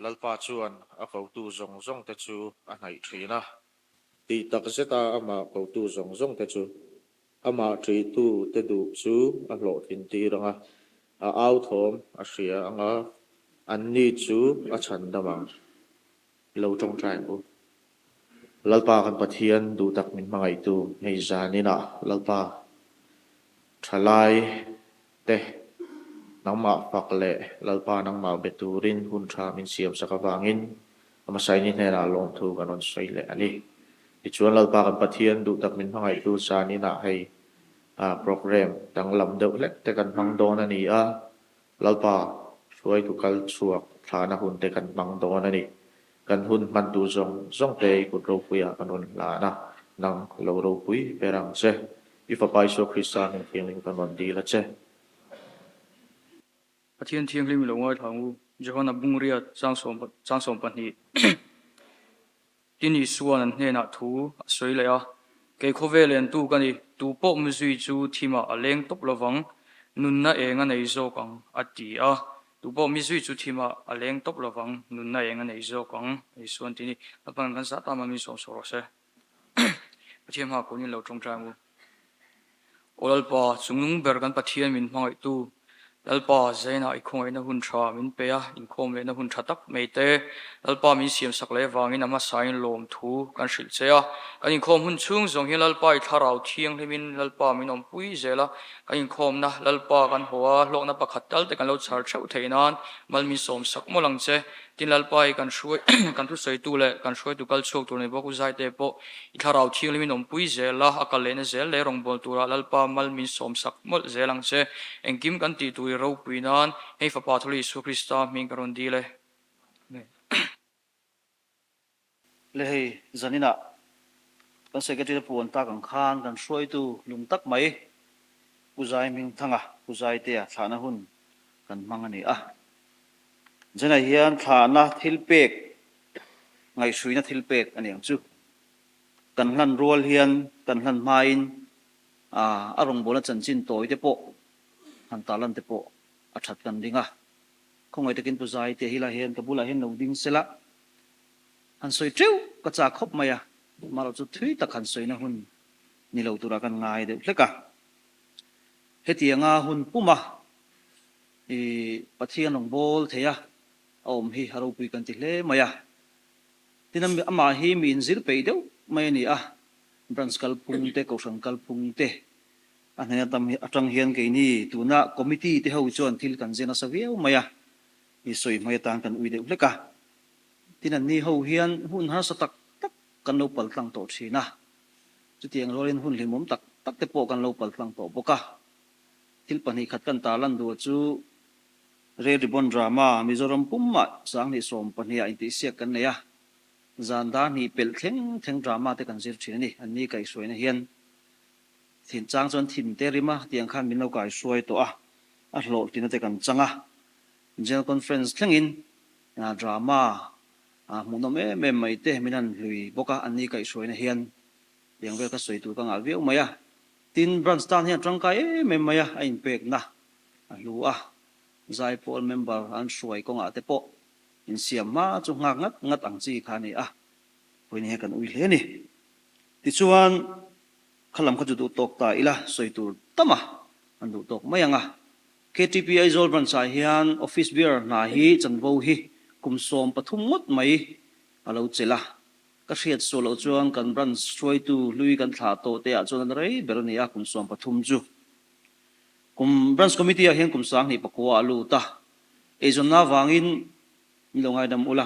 Lalpa chuan a kotu zawng zawngte chu a hnaih thin a. Tih tak zeta amah kotu zawng zawngte chu amah ṭihtute duh chu a hlawhtlintir ang a, a au thawm a hria ang a, anni chu a chhandam ang. Lo ṭawngṭai ang u. Lalpa kan Pathian duh tak min hmangaihtu hei zaninah Lalpa ṭhalai te nangmah fak leh Lalpa nangmah be turin hun ṭha min siam sak avangin Amasaini hnenah lawmthu kan rawn sawi leh a ni. Tichuan Lalpa kan Pathian duh tak min hmangaihtu zaninah hei program danglam deuh hlek te kan hmang dawn a ni a, Lalpa hruaitu kal chhuak thlahna hun te kan hmang dawn a ni. Kan hun hmantu zawng zawng te i kut ropuiah kan rawn hlan a, nang lo ropui ber ang che. I Fapa Isua Krista hming thianghlim kan rawn dil a che. Pathian thianghlim i lo ngaithla ang u, Johana Bungriat chang 12. Tin Isua'n an hnenah thu a sawi leh a, Kei khawvel entu ka ni, tu pawh mizui chu thimah a leng tawp lovang, nunna eng a nei zawk ang, a ti a. Tu pawh mizui chu thimah a leng tawp lovang, nunna eng a nei zawk ang, Isua'n ti ni. Lapan kan zah tam a, min sawm sawh rawh se. Pathian hma kunin lo tawngtai ang u. Aw Lalpa, chungnung ber kan Pathian min hmangaihtu, Lalpa, Zainah i khawngaihna hun tha min pe a, inkhawm lehna hun tha tak mai te, Lalpa min siamsak leh avangin a hmasain lawmthu kan hrilh che a. Kan inkhawm hun chhung zawng hian Lalpa i thlarau thianghlimin Lalpa min awmpui zel a, kan inkhawmna Lalpa kan haw a, hlawkna pakhat tal te kan lo chhar theuh theih nan mal min sawmsak mawlh ang che. Tin Lalpa i kan hruai kan thusawitu leh kan hruaitu kal chhuak tur nei bawk u Zaite pawh i thlarau thianghlimin awmpui zel a, a kal lehna zel leh rawngbâwl turah Lalpa mal min sawmsak mawlh zel ang che. Engkim kan tih tur i ropui nan hei Fapa Thawlh Isua Krista hming ka rawn dil e. Amen. Le hei zaninah kan Secretary te puan tak ang khan kan hruaitu lung tak mai Pu Zai Hmingthanga, Pu Zaitea thlahna hun kan hmang a ni a. Zanah hian thlahna thil pek, ngaihhruina thil pek a ni ang chu. Kan hlan rual hian kan hlan hmain a rawngbawlna chanchin tawi te pawh han tarlan te pawh a that kan ring a. Khawngaih takin Pu Zaitea hi lah hian ka bulah hian lo ding sela. Han sawi teuh ka chak khawp mai a, marawh chu thui tak han sawina hun ni lo turah kan ngai deuh hlek a. Hetianga hun puma i Pathian rawn bawl thei a, a awm hi a ropui kan ti hle mai a. Tin, amah hi mi inzir peih deuh mai a ni a, branch kalphung te, kohhran kalphung te a hnen atang hian keini tuna committee te ho chuan thil kan zir nasa viau mai a, i sawi hmai atan kan ui deuh hlek a. Tin anni ho hian hun harsa tak tak kan lo pal tlang tawh thin a, chutiang rualin hun hlimawm tak tak te pawh kan lo pal tlang tawh bawk a. Thil pahnih khat kan tarlan duh chu Red Ribbon Drama Mizoram pumah 2012 ah intihsiak kan nei a, zan dar hnih pelh thleng thleng drama te kan zir thin a ni. Anni kaihhruaina hian thin chang chuan thin te rim a tiang khan min lo kaihruai tawh a, a hlawhtlinna te kan chang a. General Conference thlengin Drama hmuhnawm em em mai te min han hlui bawk a, anni kaihhruaina hian tiang vel ka sawi tur ka ngah viau mai a. Tin, branch tan hian tangkai em em mai a, a inpekna a hlu a, Zaipawl member an hruai kawngah te pawh insiam hma chu nghak ngat ngat ang chi kha a ni a, vawiin hian kan ui hle a ni. Tichuan, kha lam kha chu duh tawk ta ila sawi tur tam a, an duh tawk mai ang a. KTP Aizawl Branch ah hian Office Bearer hna hi chanvo hi kum 13 ngawt mai a lo chelh a. Ka hriat suah loh chuan kan branch hruaitu hlui kan thlah tawh te ah chuan an rei ber a ni a, kum 13 chu. Kum Branch Committee ah hian kum 2009 ah a lut a. Eizawnna avangin min lo ngaidam ula,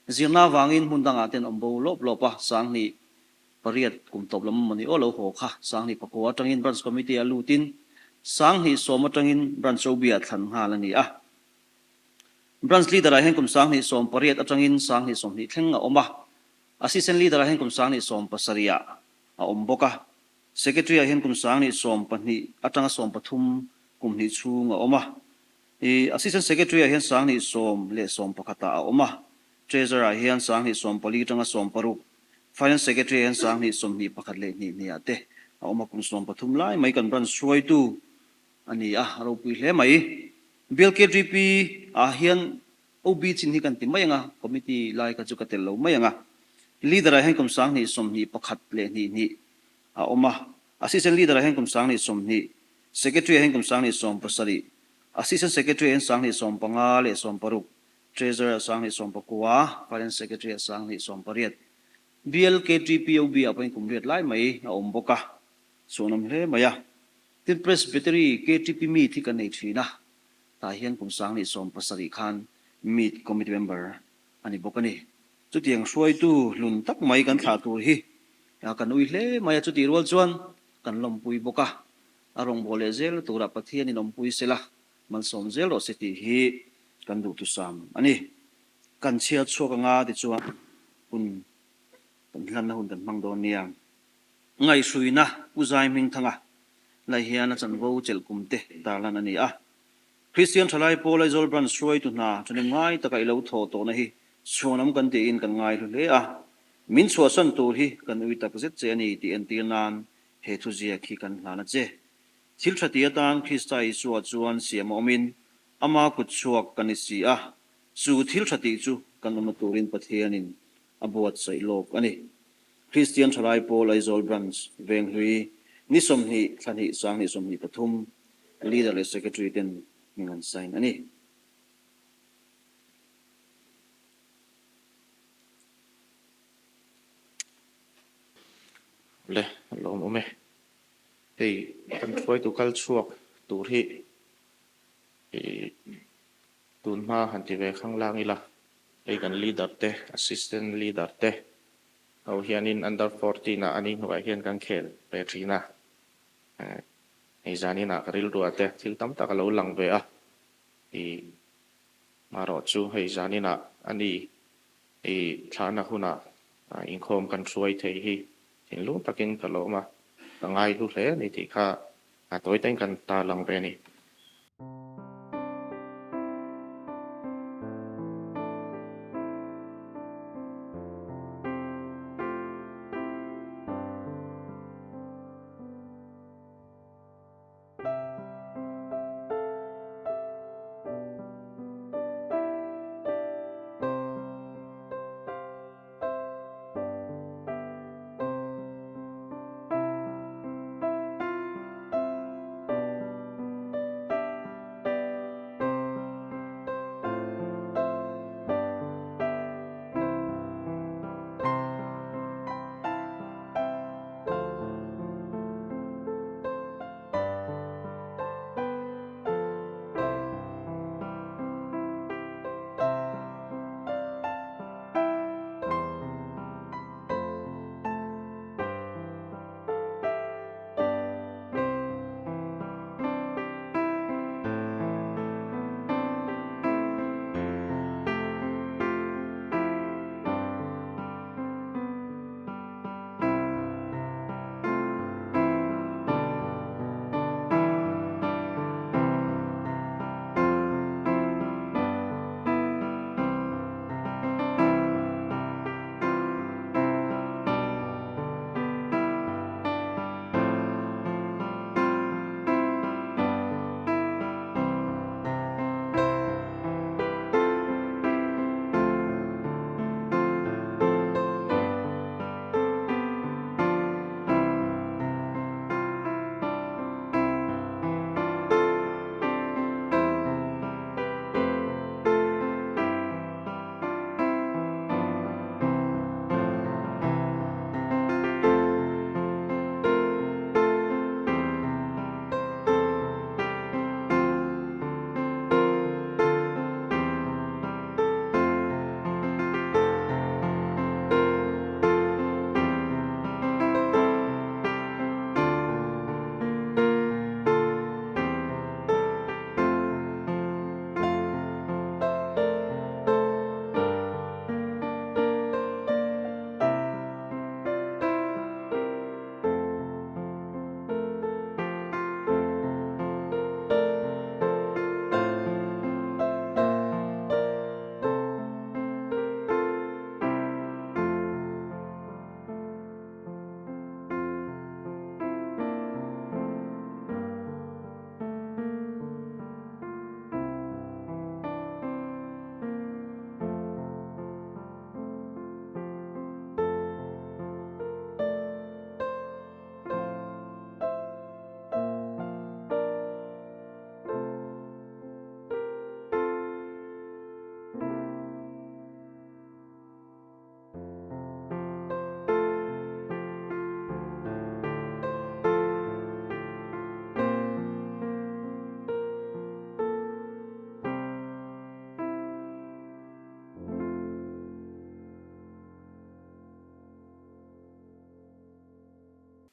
zirna avangin hmun dangah te an awm bo lawp lawp a, 2008 kum tawp lam mawni aw lo haw kha 2009 atangin Branch Committee a lutin 2010 atangin Branch OB ah thlan nghal a ni a. Branch Leader ah hian kum 2018 atangin 2020 thleng a awm a, Assistant Leader ah hian kum 2017 ah a awm bawk a, Secretary ah hian kum 2012 atanga 13 kum hnih chhung a awm a, Assistant Secretary ah hian 2011 ah a awm a, Treasurer ah hian 2014 atanga 16, Finance Secretary ah hian 2021 leh hnih hnih ah te a awm a, kum 13 lai mai kan branch hruaitu a ni a, a ropui hle mai. BLKTP ah hian. OB chin hi kan ti mai ang a, committee lai kha chu ka tel lo mai ang a. Leader ah hian kum 20 21 leh hnih hnih a awm a, Assistant Leader ah hian kum 20 20, Secretary ah hian kum 20 17, Assistant Secretary ah hian 20 15 leh 16, Treasurer ah 20 19, Finance Secretary ah 20 18. BLKTPOB ah pawhin kum riat lai mai a awm bawk a, chhuanawm hle mai a. Tin Presbytery KTP Meet hi kan nei thin a, tah hian kum 20 17 khan Meet Committee Member a ni bawk a ni. Chutiang hruaitu hlun tak mai kan thlah tur hi kan ui hle mai a, chutih rual chuan kan lawmpui bawk a, a rawngbâwl leh zel turah Pathianin awmpui sela malsawm zel rawh se tih hi kan duhthusam a ni. Kan chhiar chhuak anga tichuan hun kan hlanna hun kan hmang dawn nia. Ngaihhruina Pu Zai Hmingthanga lai hian a chanvo chelh kum te tarlan a ni a. Kristian Thalai Pawl Aizawl Branch hruaitu hna thahnem ngai taka i lo thawh tawhna hi chhuanawm kan tiin kan ngaihlu hle a. Min chhuahsan tur hi kan ui tak zet che a ni tih entir nan he thuziak hi kan hlan a che. Thil tha ti atan Krista Isua chuan siam a awmin ama kut chhuak kan ni si a, chu thil tha tih chu kan awmna turin Pathianin a buatsaih lawk a ni. Kristian Thalai Pawl Aizawl Branch, Venghlui, ni 20 thla hnih 20 23, Leader leh Secretary ten hming an sign a ni. Le, a lawmawm e. Hei kan hruaitu kal chhuak tur hi tun hma han ti ve khanglang ila, hei kan leader te, assistant leader te ho hianin under 14 ah a ni hnuaiah hian kan khel ve thin a. Hei zaninah ka rilruah te thil tam tak a lo lang ve a, ih marawh chu hei zaninah a ni ih thlahna hunah inkhawm kan hruai thei hi thinlung takin ka lawm a, ka ngaihlu hle a ni tih kha a tawi tain kan tarlang ve a ni.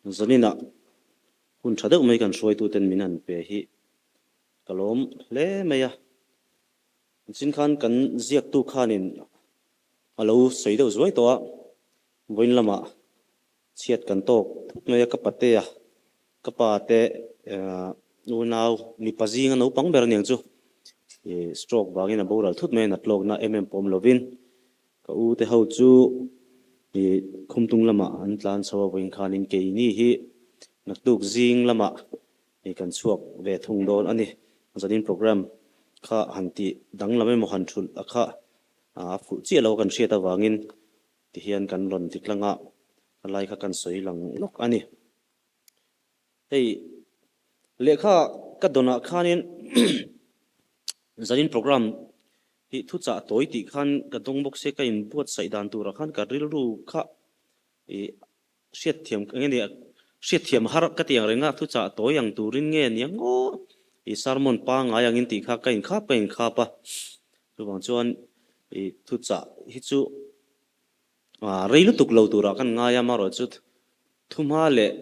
Zaninah hun tha deuh mai kan hruaituten min han pe hi ka lawm hle mai a. Chin khan kan ziaktu khanin a lo sawi deuh zuai tawh a, vawiin lamah chhiat kan tawk thut mai a, ka patea, ka pa te unau mipa zinga naupang ber aniang chu stroke vangin a boral thut mai a, nat lawkna em em pawm lovin Ka u te ho chu i khumtung lamah an tlan chho a, vawiin khanin keini hi naktuk zing lamah i kan chhuak ve thung dawn a ni. Zanin program kha han tih danglam emaw han thulh a kha a fuh chiah lo kan hriat avangin tihian kan rawn ti tlang a, a lai kha kan sawi lang lawk a ni. Hei lehkha ka dawnah khanin zanin program hi thuchah tawi tih khan ka dawng bawk se ka inbuatsaih dan turah khan ka rilru kha ih hriatthiam eng nge nia hriatthiam har ka ti ang reng a thuchah tawi ang turin nge nia ngaw ih sermon pangngai angin tih kha ka inkhap ka inkhap a chuvang chuan ih thuchah hi chu Rei lutuk lo turah kan ngai a, amaherawhchu thumha leh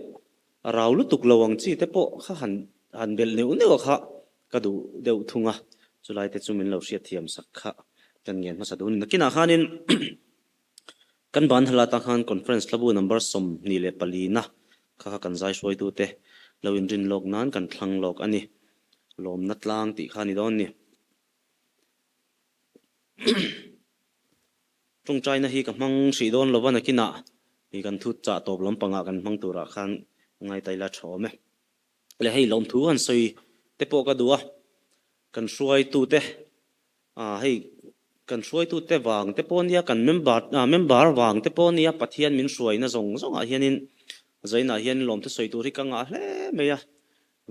rau lutuk lo ang chi te pawh kha han han belh neuh neuh a kha ka duh deuh thung a, chulai te chu min lo hriatthiam sak kha kan ngen hmasa duh a ni. Nakinah khanin kan ban hala tang khan conference thlabu number 24 na kha kha kan zai hruaitute lo inrin lawk nan kan thlang lawk a ni. Lawmna tlang tih kha a ni dawn ni. Tawngtaina hi ka hmang hrih dawn lova nakinah i kan thu chah tawp lampangah kan hmang turah khan ngaitaih la tha awm e. Le hei lawmthu han sawi te pawh ka duh a, kan hruaitute ah hei kan hruaitute vang te pawh nia kan member ah member vang te pawh nia Pathian min hruaina zawng zawngah hianin zainah hian lawmthu sawi tur hi ka ngah hle mai a,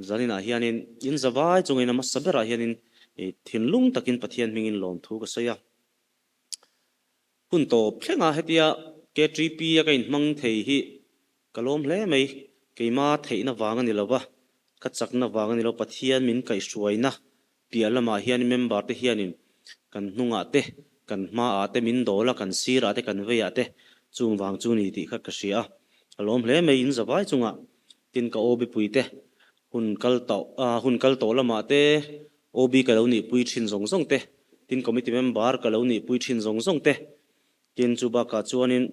Zaninah hianin in zavai chungin a hmasa berah hianin i thinlung takin Pathian hmingin lawmthu ka sawi a. Hun tawp thlenga hetia KTP a ka inhmang thei hi ka lawm hle mai. Keima theihna vang a ni lo va, ka chakna vang a ni lo. Pathian min kaihhruaina piah lamah hian member te hianin kan hnungah te, kan hmaah te min dawl a, kan sirah te, kan veiah te chung vang chu ni tih kha ka hria a. Ka lawm hle mai in zavai chungah Tin ka OB puite hun kal tawh hun kal tawh lamah te OB ka lo nihpui thin zawng zawng te, tin committee member ka lo nihpui thin zawng zawng te, tin chu bakah chuanin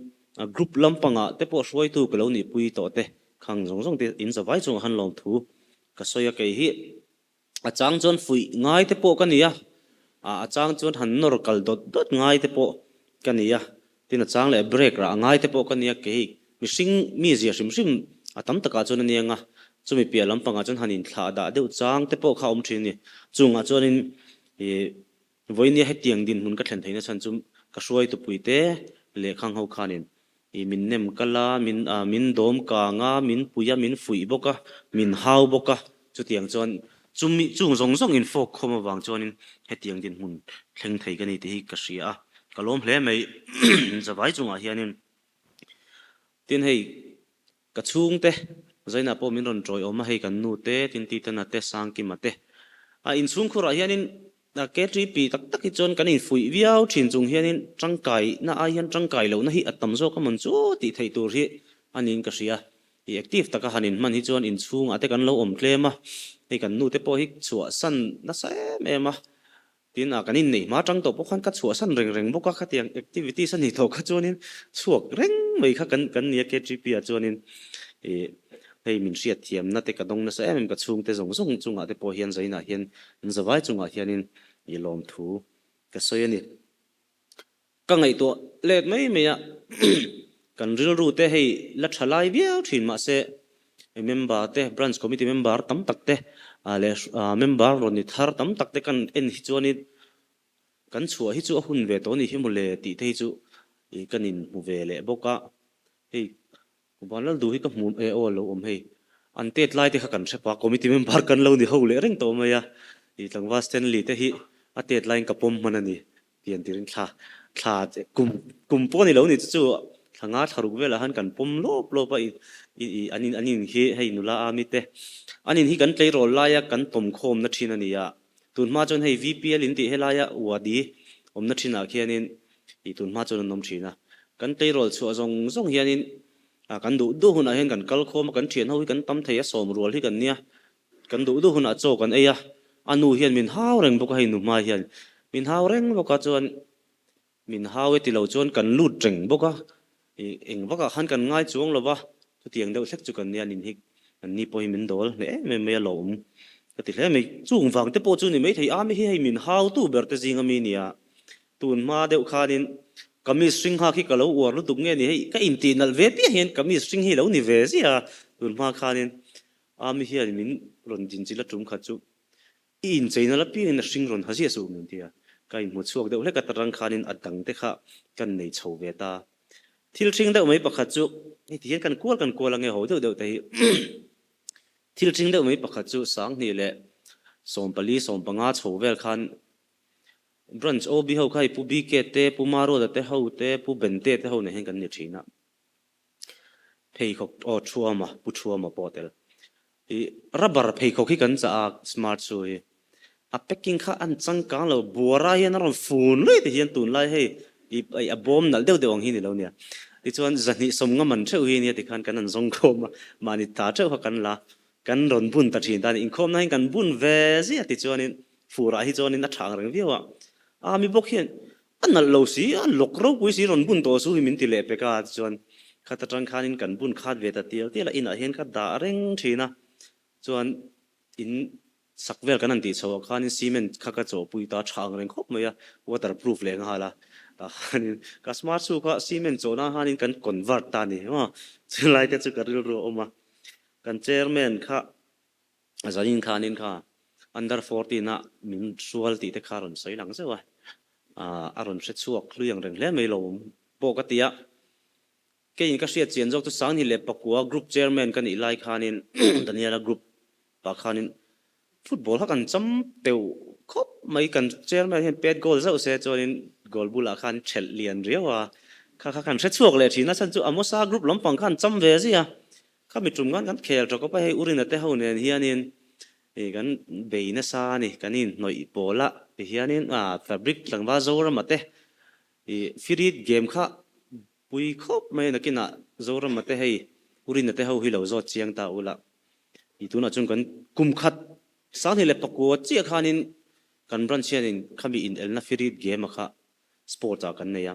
group lampangah te pawh hruaitu ka lo nihpui tawh te khang zawng zawng te in zavai chungah han lawmthu ka sawi a kei hi. A chang chuan fuih ngai te pawh ka ni a, a chang chuan han nawr kal dawt dawt ngai te pawh ka ni a, tin a chang leh break rah ngai te pawh ka ni a, kei mihring mi zia hrim hrim a tam takah chuan a niang a, chumi piah lampangah chuan han inthlah dah deuh chang te pawh kha a awm thin a ni. Chungah chuanin ih Vawinia hetiang dinhmun ka thlen theihna chhan chu ka hruaitupuite leh khang ho khanin i min nem kal a, min min dawm kang a, min pui a, min fuih bawk a, min hau bawk a, chutiang chuan chumi chung zawng zawng infawk khawm avang chuanin hetiang dinhmun thleng thei ka ni tih hi ka hria a, ka lawm hle mai zavai chungah hianin tin hei Ka chhungte, Zainah pawh min rawn ṭawiawm a, hei kan nu te, Tintitana te, Sangkima te. A inchhungkhurah hianin KTP tak tak hi chuan kan infuih viau ṭhin chung hianin ṭangkaina ai hian ṭangkai lohna hi a tam zawk a mawn chu tih theih tur hi a niin ka hria. I active taka han inhman hi chuan inchhungah te kan lo awm tlem a, hei kan nu te pawh hi chhuahsan nasa em em a. Tin, a kan inneih hma tang tawh pawh khan ka chhuahsan reng reng bawk a, khatiang activities a nih tawh kha chuanin chhuak reng mai kha kan kan ni a KTP ah chuanin ih hei min hriatthiamna te ka dawng nasa em em ka chhungte zawng zawng chungah te pawh hian zainah hian an zavai chungah hianin ih lawmthu ka sawi a ni. Ka ngaihtuah let mai mai a, kan rilru te hei la tha lai viau thin mahse member te branch committee member tam tak te leh member rawn ni thar tam tak te kan en hi chuanin kan chhuah hi chu a hun ve tawh a nih hi mawle tih te hi chu kan inhmu ve leh bawk a, hei Vanlaldu hi ka hmu e aw lo awm hei. An tet lai te kha kan hrep a, committee member kan lo ni ho leh reng tawh mai a. I tlangval Stanley te hi a tet laiin ka pawm hman a ni ti an tirin thla thla kum kum pawh a ni lo ni chu chu thla nga thla ruk velah khan kan pawm lawp lawp a i i an in an in hi hei nula ami te an in hi kan tleirawl laia kan tawm khawmna thin a ni a. Tun hma chuan hei VPL in tih helaia Wadi awmna thinah khianin i tun hma chuan an awm thin a. Kan tleirawl chhuah zawng zawng hianin. Ah kan duh duh hunah hian kan kal khawm a, kan thian ho hi kan tam thei a, sawm rual hi kan nia. Kan duh duh hunah chaw kan ei a, a nu hian min hau reng bawk a, hei nu hma hian min hau reng bawk a, chuan min hau e ti lo chuan kan lut reng bawk a, ih eng vakah khan kan ngai chuang lo va, chutiang deuh hlek chu kan nia, nin hi an ni pawh hi min dawl hle em em mai a, lawm ka ti hle mai. Chung vang te pawh chu ni maithei a, mi hi hei min hautu ber te zinga mi nia. Tun hma deuh khanin kamis hring nghak hi ka lo uar lutuk nge ni hei, ka intih nalh ve piah hian kamis hring hi lo ni ve ziah a, tun hma khanin Ami hian min rawn dinchilh a tum khat chu i incheina la piangin a hring rawn ha ziah suh min ti a, ka inhmu chhuak deuh hlek a tarang khanin a dang te kha kan nei chho ve ta. Thil hring deuh mai pakhat chu hei ti hian kan kual kan kual ange ho deuh deuh te hi thil hring deuh mai pakhat chu 2014 15 chho vel khan Branch OB ho kha hi Pu BK te, Pu Maruata te ho te, Pu Bente te ho nen hian kan ni thin a. Pheikhawk, aw Thuama, Pu Thuama pawh tel. I rubber pheikhawk hi kan chah a, smart shoe hi. A packing kha an changkang lo, buara hian a rawn fun luai te hian tunlai hei i a bawm nalh deuh deuh ang hi ni lo nia. Tichuan zahnih sawm nga man theuh hi nia tikhan kan han zawng khawm a, mahni ta theuh kha kan la Kan rawn bun ta thin ta a ni. Inkhawmna hian kan bun ve ziah tichuanin furah hi chuanin a tha ang reng viau a. A mi bawk hian a nalh lo si, a lawk ropui si rawn bun tawh su hi min ti leh pek a tichuan khat atang khanin kan bun khat ve ta tial tial a, inah hian ka dah reng thin a. Chuan in sak vel kan han tih chhoh ah khanin cement kha ka chawhpui ta tha ang reng khawp mai a, waterproof leh nghal a. Tah khanin ka smart shoe kha cement chawh nan khanin kan convert ta a ni maw. Chulai te chu ka rilru a awm a. Kan chairman kha zanin khanin kha under 14 ah min hrual tih te kha a rawn sawi lang zeuh a, a rawn hre chhuak hlui ang reng hle mai lo pawh ka ti a. Keiin ka hriat chian zawk chu Sangni leh Pakua group chairman ka nih lai khanin Daniela group ah khanin football kha kan cham teuh khawp mai, kan chairman hian pet goal zauh se chuanin goal bulah khan thelh lian riau a, kha kha kan hre chhuak leh thin a, chhan chu Amosa group lampang khan cham ve zia. Kha mi tum khan kan khel tawk a, hei Urina te ho nen hianin ih kan bei nasa a ni, kan inhnawih pawl a tihianin ah fabric tlangval Zorama te ih firit game kha pui khawp mai a, nakinah Zorama te hei Urina te ho hi lo zawt chiang ta ula ih tunah chuan kan kum khat 2009 chiah khanin kan branch hianin khami inelna firit game a kha Sports ah kan nei a,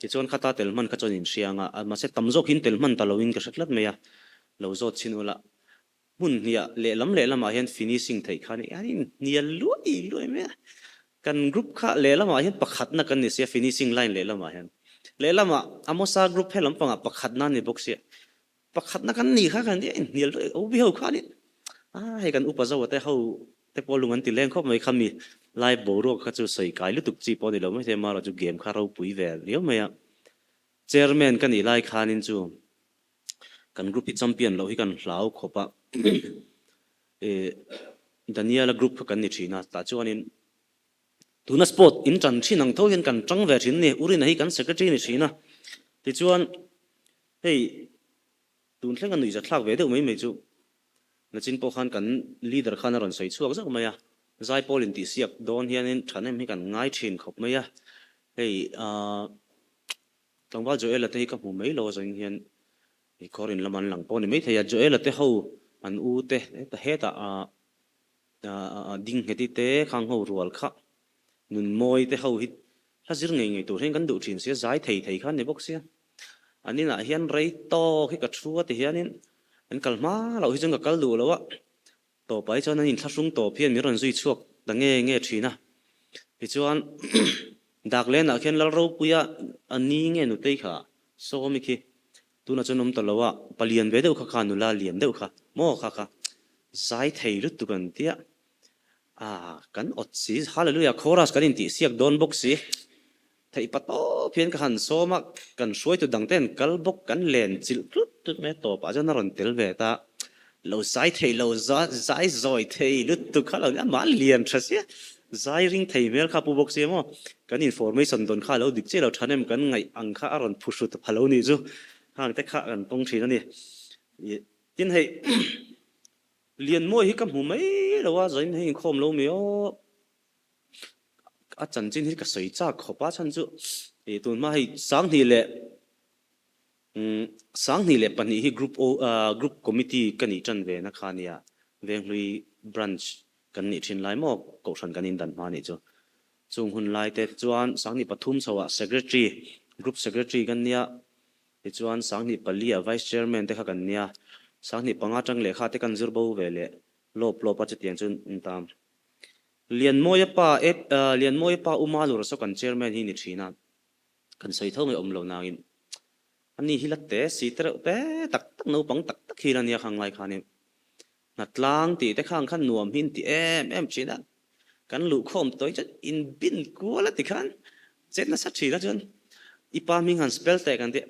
tichuan khata tel hman kha chuan inhria anga, mahse tam zawk hin tel hman ta loin ka hre tlat mai a, lo zawt chhin ula, hmun hniah lehlam lehlamah hian finishing theih kha a ni, an inhnial luai luai mai a, kan group kha lehlamah hian pakhatna kan ni sia finishing line lehlamah hian, lehlamah Amosa group he lampangah pakhatna a ni bawk sia, Pakhatna kan nih kha kan inhnial luai o viau kha ni. A hei kan upa zo te ho te pawh lung an ti leng khawp mai kha mi lai boruak kha chu sawi kai lutuk chi pawh a ni lo mai thei a, marawh chu game kha ropui ve riau mai a. Chairman ka nih lai khanin chu kan group hi champion loh hi kan hlau khawp a, ih Daniela group kha kan ni thin a, tah chuanin tuna sport in tan thin ang tho hian kan tang ve thin a ni, Urina hi kan secretary ni thin a, tichuan Hei, tun thleng a nuihza thlak ve deuh mai mai chu Nachin pawh khan kan leader khan a rawn sawi chhuak zauh mai a, Zaipawl intihsiak dawn hianin thahnem hi kan ngai thin khawp mai a, hei aah tlangval Joel-a te hi ka hmu mai lo a zawng hian i khawr in lam an lang pawh a ni maithei a, Joel-a te ho an u te hetah aah Ding ngheti te, khang ho rual kha, nun mawi te ho hi hla zir ngei ngei tur hian kan duh thin sia, zai thei thei kha an ni bawk sia. An inah hian rei tawk hi ka thu a ti hianin an kal hma loh hi chuan ka kal duh lo a, tawpah hi chuan an inthlahrung tawp hian min rawn zui chhuak ta nge nge thin a. Tichuan Daklenah khian Lalropuia a ni nge nutei kha Sawmi khi Tunah chuan awm ta lo a, palian ve deuh kha kha nula lian deuh kha maw kha kha zai thei lutuk an tia ah kan awt si hallelujah chorus kan intih siak dawn bawk si theih pa tawp hian ka han sawm a kan hruaitu dang te an kal bawk kan len chilh tlut tlut mai a tawpah chuan a rawn tel ve ta lo zai thei lo zai zawi thei lutuk kha lo nia amah lian tha sia zai ring thei hmel kha pu bawk sia maw kan information dawn kha lo dik chiah lo thanem kan ngaih ang kha a rawn phu hrut pha lo nih chu hang te kha kan tawng thin a ni tin hei Lianmawi hi ka hmu mai lo a zain hei inkhawm lo mi aw a chanchin hi ka sawi chak khawp a chhan chu tun hma hei 2000 leh. 22 hi Group O Group Committee ka nih tan ve na kha nia, Venghlui Branch kan nih thin lai maw Kohhran kan indan hma nih chu. Chung hun lai te chuan 2003 chho ah Secretary, Group Secretary kan nia, tichuan 2004 ah Vice Chairman te kha kan nia, 2005 tang lehkha te kan zir bo ve leh lawp lawp a chutiang chu an tam. Lianmawia pa Lianmawia pa U Malura saw kan Chairman hi ni thin a. Kan sawi tho mai awm lo nangin ani hi la te si te reuh te tak tak naupang tak tak hi la nia khang lai khanin hnatlang tih te khang khan nuam hi an ti em em thin a, kan luhkhawm tawi chuan in bin kual a ti khan chet nasa thin a chuan i pa hming han spell teh kan ti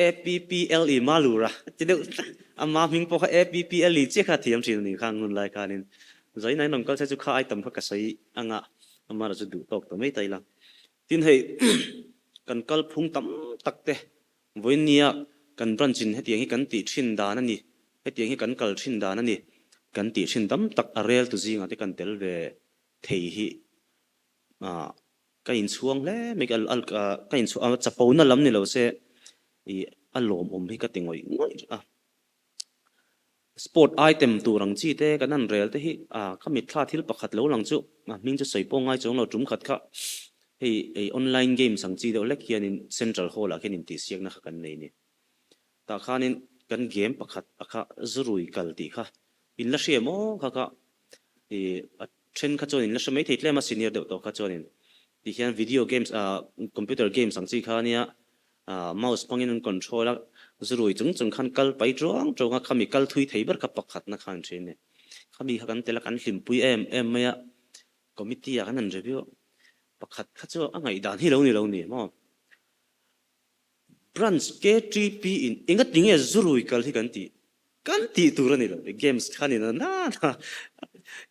A-P-P-L-E Malura ti deuh ama hming pawh kha A-P-P-L-E chiah kha a thiam thin a ni khang hun lai khanin zawi nai nawm kal se chu kha item kha ka sawi anga amara chu duh tawk ta mai ta ila. Tin hei kan kalphung tam tak te vawinia kan branch in hetiang hi kan tih thin dan a ni, hetiang hi kan kal thin dan a ni kan tih thin tam tak a rel tu zingah te kan tel ve thei hi ka inchhuang hle mai ka inchhuang a chapona lam ni lo se ih a lawmawm hi ka ti ngawih ngawih a. Sport item tur ang chi te kan han rel te hi a ka mitthla thil pakhat lo lang chu a hming chu sawi pawh ngai chuang lo tum khat kha hei ei online games ang chi deuh hlek hianin central hall ah khian intihsiakna kha kan nei a ni. Tah khanin kan game pakhat a kha zurui kal tih kha in la hria maw kha kha ih a then kha chuan in la hre mai thei tlem a senior deuh tawh kha chuanin ti hian video games ah computer games ang chi kha ania Mouse hmangin an control a, zurui chung chung khan kal pai tuang tuang a, khami kal thui thei ber kha pakhatna khan thin a ni. Khami kha kan tel a, kan hlimpui em em mai a, committee ah khan an review a, pakhat kha chu a ngaihdan hi lo ni lo ni maw? Branch KTP in engati nge zurui kal hi kan tih? Kan tih tur a ni lo, games kha ni na na na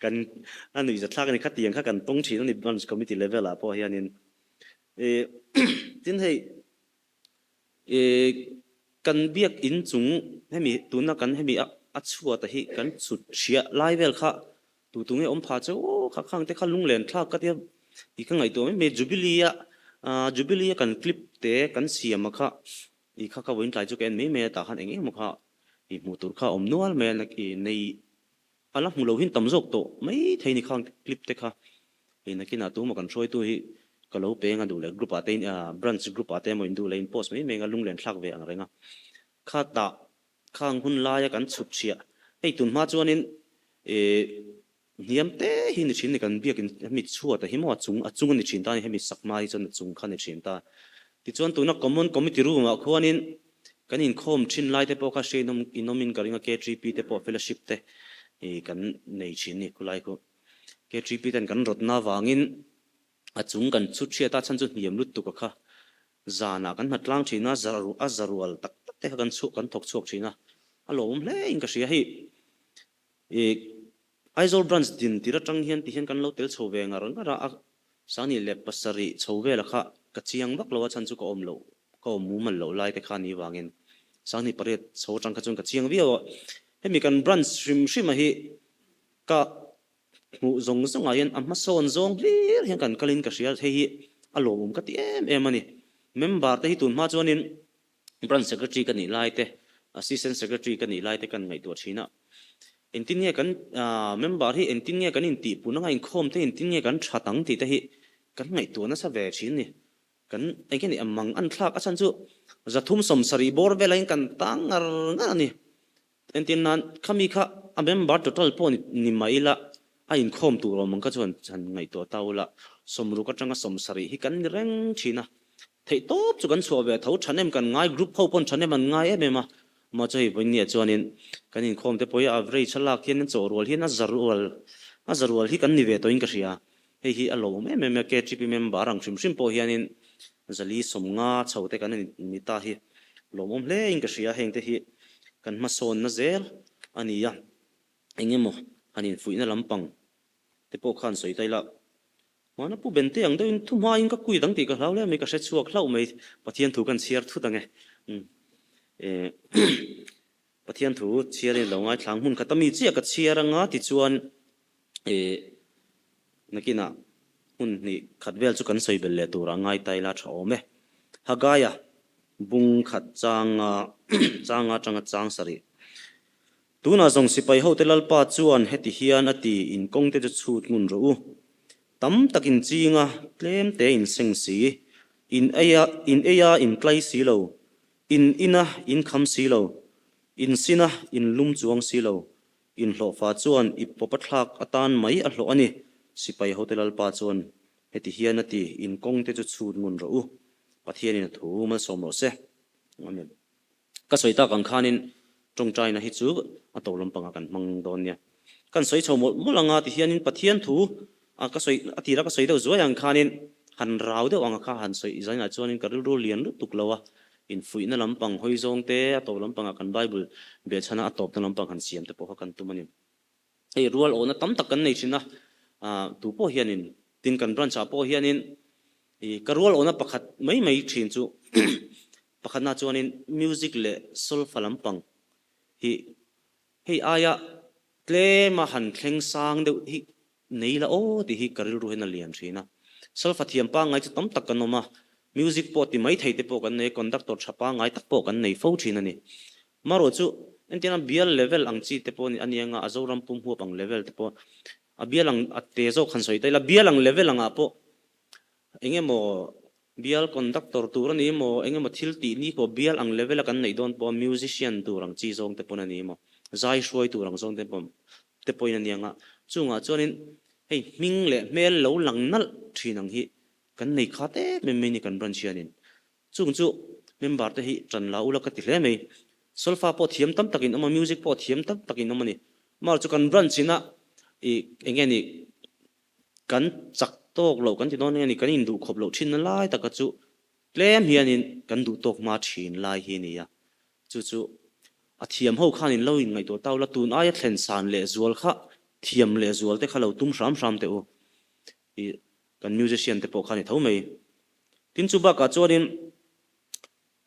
kan a nuihzathlak a ni, khatiang kha kan tawng thin a ni branch committee level ah pawh hianin. Tin hei kan biak in chung hemi tuna kan hemi a chhuat a hi kan chhut hriah lai vel kha tu tu nge awm pha chu kha khang te kha lunglen thlak ka tia i ka ngaihtuah mai mai Jubilee a Jubilee a kan clip te kan siam a kha i kha ka vawiin tlai chu ka en mai mai a tah khan eng eng emaw kha i hmuh tur kha a awm nual mai a i nei A la hmu lo hin tam zawk tawh mai thei ni khang clip te kha hei nakinah tumah kan hruaitu hi ka lo peng a duh leh group ah te in branch group ah te emaw in duh leh in post mai mai anga lunglen thlak ve ang reng a kha tah khang hun laia kan chhut chhiah hei tun hma chuanin ih hniam te hi ni thin ni kan biak in hemi chhuat a hi maw a chung a chung a ni thin ta a ni hemi sak hma hi chuan a chung kha ni thin ta tichuan tuna common committee room ah khuanin Kan inkhawm thin lai te pawh kha hria inawm inawmin ka ring a, KTP te pawh fellowship te ih kan nei thin ni khulai khu. KTP ten kan rawtna avangin a chung kan chhut hriat a, chhan chu hniam lutuk a kha. Zanah kan hna tlang thin a, za a za rual tak tak te kha kan chhuak kan thawk chhuak thin a, a lawmawm hle in ka hria hei. Ih Aizawl branch din tir atang hian ti hian kan lo tel chho ve ngar ngar a, a 2007 chho vela kha ka chiang vak lo a chhan chu ka awm loh ka awm mumal loh lai te kha ni vangin 2008 chho atang kha chuan ka chiang viau a, hemi kan branch hrim hrim a hi ka hmuh zawng zawng ah hian a hmasawn zawng hlir hian kan kalin ka hria hei hi a lawmawm ka ti em em a ni. Member te hi tun hma chuanin Branch Secretary ka nih lai te, Assistant Secretary ka nih lai te kan ngaihtuah thin a. Engtin nge kan member hi engtin nge kan intihpun anga inkhawm te engtin nge kan that ang tih te hi kan ngaihtuah nasa ve thin a ni. Kan eng nge ni a mang an thlak a chhan chu 370 bawr velah in kan tang ngar ngar a ni. Entir nan khami kha a member total pawh ni mai ila a inkhawm tur awm ang kha chuan han ngaihtuah ta ula 60 atanga 70 hi kan ni reng thin a. Theihtawp chu kan chhuah ve tho thahnem kan ngai group ho pawn thahnem an ngai em em a. Mahse hei vawinia chuanin kan inkhawm te pawh hi average a lak hian chawh rual hian a za rual a za rual hi kan ni ve tawhin ka hria. Hei hi a lawmawm em em a, KTP member ang hrim hrim pawh hianin 450 chho te kan ni ta hi lawmawm hle in ka hria, heng te hi kan hmasawnna zel a ni a, eng emaw han infuihna lampang te pawh khan sawi ta ila, Hmana Pu Bente ang deuhin thu hmain ka kui dang tih ka hlau hle mai, ka hre chhuak hlauh mai, Pathian thu kan chhiar thut ang e. Pathian thu chhiarin lo ngaithlang hmun khat a mi chiah ka chhiar anga tichuan ih nakinah hmun hnih khat vel chu kan sawi belh leh turah ngai ta ila tha awm e. Hagaia. Bung khat changa changa atanga chang sarih. Tunah zawng sipai hote Lalpa chuan heti hian a ti, In kawngte chu chhut ngun rawh u. Tam tak in ching a, tlem te in seng si. In ei a, in ei a in tlai si lo. In in a in kham si lo. In sin a in lum chuang si lo. Inhlawhfa chuan i pawpa thlak atan mai a hlawh a ni. Sipai hote Lalpa chuan heti hian a ti, In kawngte chu chhut ngun rawh u. Pathianin a thu malsawm rawh se. Amen. Ka sawi tak ang khanin tawngtaina hi chu a to lampangah kan hmang dawn nia. Kan sawi chho mawlh mawlh anga ti hianin Pathian thu a ka sawi a tira ka sawi deuh zuai ang khanin han rau deuh anga kha han sawi zainah chuanin ka rilru lian lutuk lo a, infuihna lampang hawi zawng te a to lampangah kan Bible behchhana a tawpna lampang han siam te pawh kha kan tum a ni. Hei rual awhna tam tak kan nei thin a, tu pawh hianin tin kan branch ah pawh hianin ih ka rual awhna pakhat mai mai thin chu pakhatna chuanin music leh solfa lampang hi hei aia tlema han thleng sang deuh hi nei la aw tih hi ka rilru hian a lian thin a. Solfa thiam pangngai chu tam tak kan awm a, music pawh ti mai thei te pawh kan nei a, conductor tha pangngai tak pawh kan nei fo thin a ni. Marawh chu entirna bial level ang chi te pawh a ni anga a Zoram pum huap ang level te pawh a bial ang a te zawk han sawi ta ila bial ang level angah pawh eng emaw bial conductor tur a ni emaw eng emaw thil tih ni pawh bial ang level a kan neih dawn pawh musician tur ang chi zawng te pawn a ni emaw zai hruai tur ang zawng te pawh te pawhin a ni anga chungah chuanin hei hming leh hmel lo lang nalh thin ang hi kan nei khat em em mai ni kan branch hianin Chung chu member te hi tan la ula ka ti hle mai. Solfa pawh thiam tam tak in awm a, music pawh thiam tam tak in awm a ni. Mar chu kan branch in a i eng nge ni kan chak tawk loh kan ti dawn nge ni kan induh khawp loh thin na lai taka chu tlem hian in kan duh tawk hma thin lai hi a ni a. Chu chu a thiam ho khan in lo in ngaihtuah ta ula tun aia thlen san leh zual kha thiam leh zual te kha lo tum hram hram teh u. I kan musician te pawh kha a ni tho mai. Tin chu bakah chuanin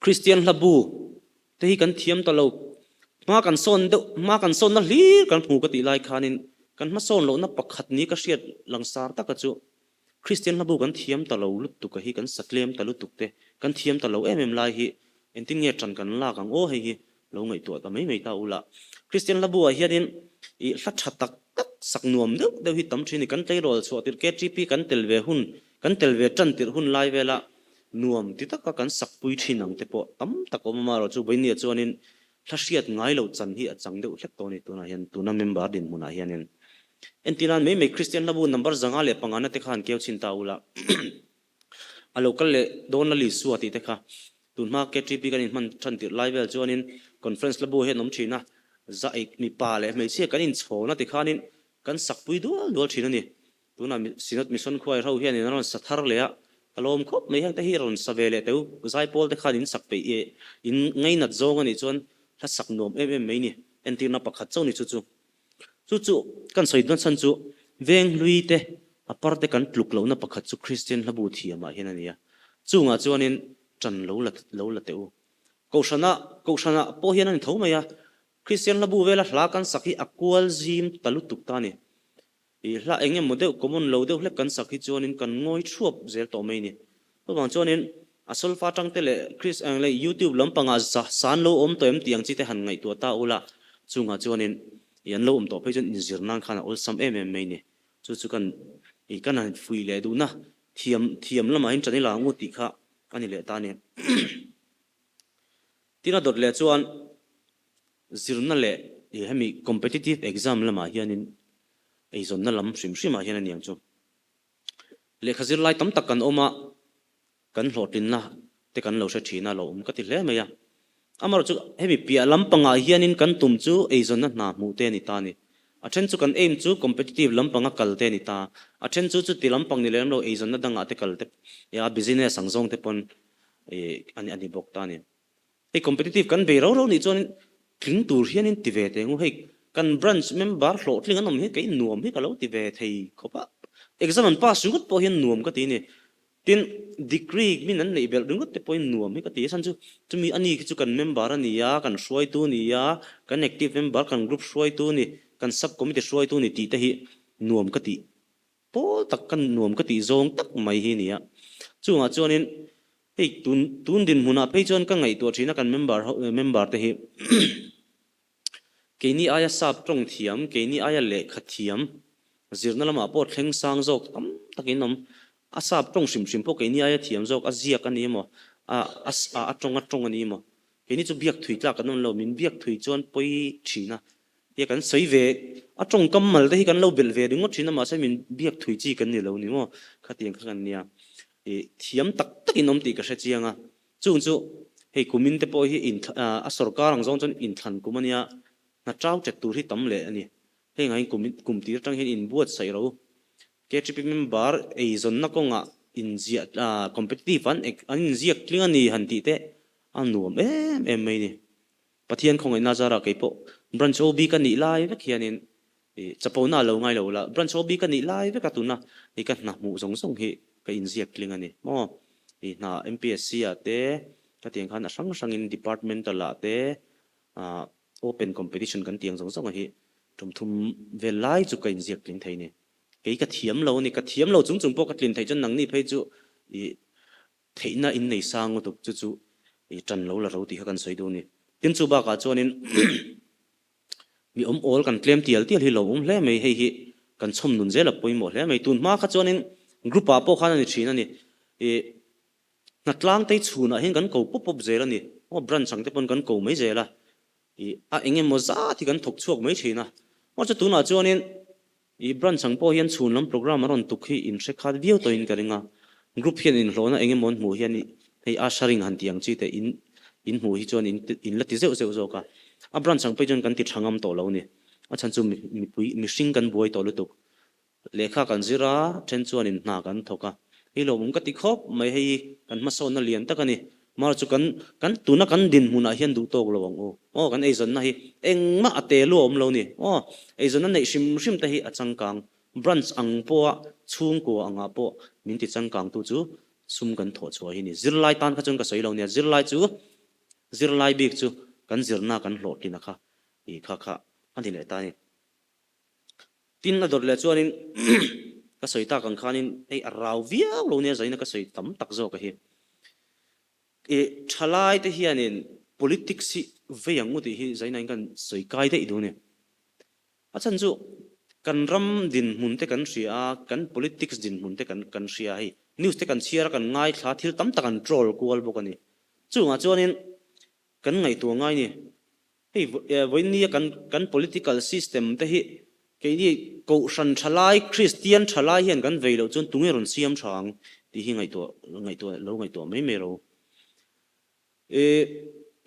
Kristian hla bu te hi kan thiam ta lo, hma kan sawn deuh, hma kan sawnna hlir kan hmu ka tih lai khanin kan hmasawn lohna pakhat ni ka hriat langsar taka chu Kristian hla bu kan thiam ta lo lutuk a hi kan satlem ta lutuk te, kan thiam ta lo em em lai hi engtin nge tan kan lak ang aw hei hi lo ngaihtuah ta mai mai ta ula. Kristian hla bu ah hianin ih hla tha tak tak sak nuam deuh deuh hi tam thin a ni. Kan tleirawl chhuah tirh KTP kan tel ve hun, kan tel ve tan tirh hun lai vela nuam ti taka kan sak pui thin ang te pawh tam tak awm a marawh chu Vawinia chuanin hla hriat ngai lo chan hi a chang deuh hlek tawh a ni tunah hian tuna member dinhmunah hianin. Entirnan mai mai Kristian hla bu number 505 na te khan keu chhin ta ula. A lo kal leh dawn la Lisua tih te kha tun hma KTP kan inhman than tirh lai vel chuanin conference la bu hian awm thin a, za eih mipa leh hmeichhia kan inchhawn a tikhanin kan sakpui dual dual thin a ni. Tunah Synod Mission khuai ho hianin an rawn sa thar leh a, ka lawm khawp mai heng te hi rawn sa ve leh teu zaipawl te khan in sak peih e in ngainat zawng a nih chuan hla sak nuam em em mai ni entirna pakhat chauh ni chu chu. Chu chu kan sawi dawn chhan chu veng hlui te a par te kan tluk lohna pakhat chu Kristian hlabu thiamah hian a ni a. Chungah chuanin ṭan lo la lo la teh u. Kohhrana Kohhranah pawh hian a ni tho mai a, Kristian hlabu vela hla kan sak hi a kual zim ta lutuk ta a ni. Ih hla eng emaw deuh common lo deuh hlek kan sak hi chuanin kan ngawi thuap zel tawh mai ni. Chuvang chuanin a solfa tang te leh Chris ang leh YouTube lampangah za san lo awm tawh em tih ang chi te han ngaihtuah ta ula, chungah chuanin ih an lo awm tawh phei chuan inzir nan khan a awlsam em em mai ni. Chu chu kan ih kan han fuih leh duhna thiam thiam lamah hian ṭan ila ang u tih kha a ni leh ta a ni. Tin a dawt leh chuan zirna leh ih hemi competitive exam lamah hianin eizawnna lam hrim hrimah hian a ni ang chu. Lehkha zirlai tam tak kan awm a, kan hlawhtlinna te kan lo hre thin a, lo awm ka ti hle mai a. Amaherawh chu hemi piah lampangah hianin kan tum chu eizawnna hna hmuh te a ni ta a ni. A then chu kan aim chu competitive lampanga kal te a ni ta. A then chu chuti lampang ni lem lo eizawnna dangah te kal te, a business ang zawng te pawn a ni bawk ta a ni. Hei competitive kan bei rau rau nih chuan tling tur hianin ti ve teh ngu hei kan branch member hlawhtling an awm hi kei nuam hi ka lo ti ve thei khawp a, exam an pass ringawt pawh hian nuam ka ti a ni. Tin degree min an neih belh ringawt te pawhin nuam hi ka ti a chhan chu chumi ani khi chu kan member a ni a, kan hruaitu a ni a, kan active member kan group hruaitu a ni, kan sub committee hruaitu a ni tih te hi nuam ka tih pawl tak ka nuam ka tih zawng tak mai hi a ni a. Chungah chuanin. Hei tun tun dinhmunah phei chuan ka ngaihtuah thin a kan member ho member te hi keini aia sap tawng thiam, keini aia lehkha thiam, zirna lamah pawh thleng sang zawk tam takin awm. A sap tawng hrim hrim pawh keini aia thiam zawk a ziak a ni emaw, a a tawng a tawng a ni emaw. Keini chu biak thui tlak kan awm lo, min biak thui chuan pawi thin a. Tia kan sawi ve, a tawngkam mal te hi kan lo belh ve ringawt thin a, mahse min biak thui chi kan ni lo ni maw? Khatiang kha kan nia. Ih, thiam tak takin awm tih ka hre chiang a. Chung chu hei kumin te pawh hi a sorkar ang zawng chuan inthlan kum a nia, hna chau tet tur hi tam leh a ni. Hei ngaiin kum kum tir atang hian inbuatsaih ro. KTP member eizawnna kawngah inziah competitive an an inziak tling a ni han tih te a nuam em em mai ni. Pathian khawngaihna zarah kei pawh branch OB ka nih lai vek hianin ih chapona a lo ngai lo la, branch OB ka nih lai veka tuna ih ka hna hmuh zawng zawng hi ka inziak tling a ni maw. Ih hna MPSC ah te khatiang khan a hrang hrangin departmental ah te ah open competition kan tih ang zawng zawng hi tum thum vel lai chu ka inziak tling thei a ni. Kei ka thiam lo a ni, ka thiam lo chung chung pawh ka tlin theih chuan nangni phei chu ih Theihna in nei sang lutuk chu chu i tan lo la ro tih kha kan sawi duh a ni. Tin chu bakah chuanin mi awm awl kan tlem tial tial hi lo awm hle mai, hei hi kan chhawm nun zel a pawimawh hle mai. Tun hma kha chuanin group ah pawh khan a ni thin a ni. I hnatlang te chhunah hian kan ko pawp pawp zel a ni. Aw branch ang te pawn kan ko mai zel a. I a eng emaw zat hi kan thawk chhuak mai thin a. Mahse tunah chuanin I branch ang pawh hian chhun lam program a rawn tuk hi in hre khat viau tawhin ka ring a. Group hian inhlawhna eng emaw an hmuh hian hei ushering han tih ang chi te in in hmuh hi chuan in in la ti zeuh zeuh zawk a. A branch ang pawh hi chuan kan ti tha ngam tawh lo a ni. A chhan chu mipui mihring kan buai tawh lutuk. Lehkha kan zir a, then chuanin hna kan thawk a. Hei lawmawm ka ti khawp mai hei hi kan hmasawnna lian tak a ni. Mar chu kan kan tuna kan dinhmunah hian duh tawk lo ang u. Aw kan eizawnna hi engmah a te luah awm lo ni. Aw eizawnna neih hrim hrim te hi a changkang. Branch ang pawha chhungkua angah pawh min ti changkangtu chu sum kan thawh chhuah hi ni. Zirlai tan kha chuan ka sawi lo nia. Zirlai chu zirlai bik chu kan zirna kan hlawhtlin a kha i kha kha a ni leh ta a ni. Tin a dawt leh chuanin ka sawi tak ang khanin hei a rau viau lo nia zaina ka sawi tam tak zawk a hi. I thalai te hianin politics hi vei ang u tih hi zaina in kan sawi kai daih duh a ni. A chhan chu kan ram dinhmun te kan hria a, kan politics dinhmun te kan kan hria a hei. News te kan chhiar a kan ngaithla thil tam tak an troll kual bawk a ni. Chungah chuanin kan ngaihtuah ngai ni. Hei vawinia kan kan political system te hi keini kohhran thalai Kristian thalai hian kan vei loh chuan tunge rawn siam tha ang tih hi ngaihtuah ngaihtuah lo ngaihtuah mai mai ro. E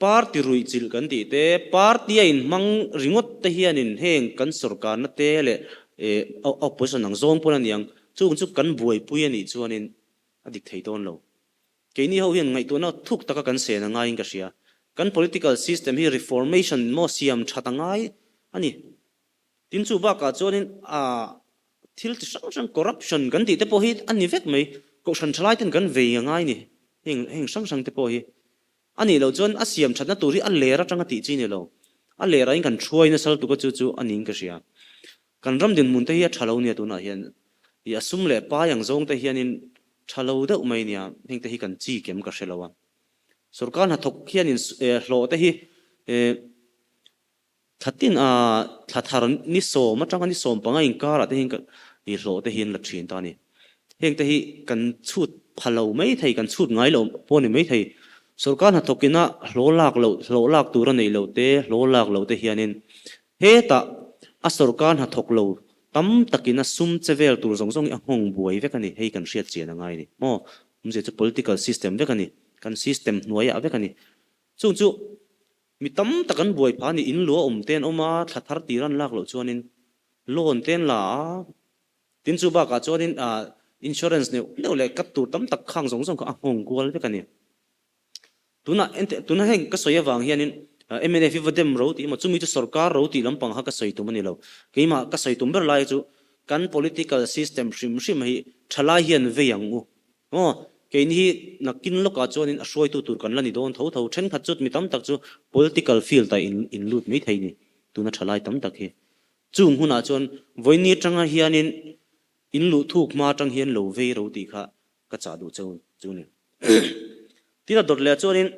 party ruih chilh kan tih te party a inhmang ringawt te hianin heng kan sorkarna te leh e opposition ang zawng pawn a niang chung chu kan buaipui a nih chuanin a dik thei dawn lo. Keini ho hian ngaihtuahna thuk taka kan sen a ngaiin ka hria. Kan political system hi reformation maw siam that a ngai a ni. Tin chu bakah chuanin a thil chi hrang hrang corruption kan tih te pawh hi a ni vek mai. Kohhran thalai ten kan vei a ngai ni. Heng heng hrang hrang te pawh hi a nih loh chuan a siam thatna tur hi a ler atanga tih chi ni lo. A lerah in kan thuai nasal tuk a chu chu a niin ka hria. Kan ram dinhmun te hi a tha lo nia tunah hian i a sum leh pai ang zawng te hianin tha lo deuh mai nia heng te hi kan chi kem ka hre lo a. Sorkar hnathawk hianin hlawh te hi thla tin a thla thar ni sawm atanga ni 15 inkarah te hian i hlawh te hi an la thin ta a ni. Heng te hi kan chhut pha lo mai thei kan chhut ngai lo pawh a ni mai thei. Sorkar hnathawk ina hlawh lak loh hlawh lak tur a neih loh te hlawh lak loh te hianin Hetah a sorkar hnathawk lo tam takin a sum che vel tur zawng zawng hi a nghawng buai vek a ni, hei kan hriat chian a ngai a ni. Maw? Awmzia chu political system vek a ni, kan system hnuaiah vek a ni. Chung chu mi tam tak an buai phah a ni, in lua awm te an awm a, thla thar tir an lak loh chuanin loan te an la a, tin chu bakah chuanin insurance neuh neuh leh cut tur tam tak khang zawng zawng kha a nghawng kual vek a ni. Tunah ente tuna heng ka sawi avang hianin mnf hi va dem ro tih emaw chumi chu sorkar ro tih lampang kha ka sawi tum a ni lo. Keimah ka sawi tum ber lai chu kan political system hrim hrim hi thalai hian vei ang u. Aw keini hi nakin lawkah chuanin a hruaitu tur kan la ni dawn tho tho. Thenkhat chu mi tam tak chu political field ah in in lut mai thei ni tuna thalai tam tak hi. Chung hunah chuan vawiin atanga hianin in luh thuk hma atang hian lo vei ro tih kha ka chah duh cheu chu ni. Tin a dawt leh ah chuanin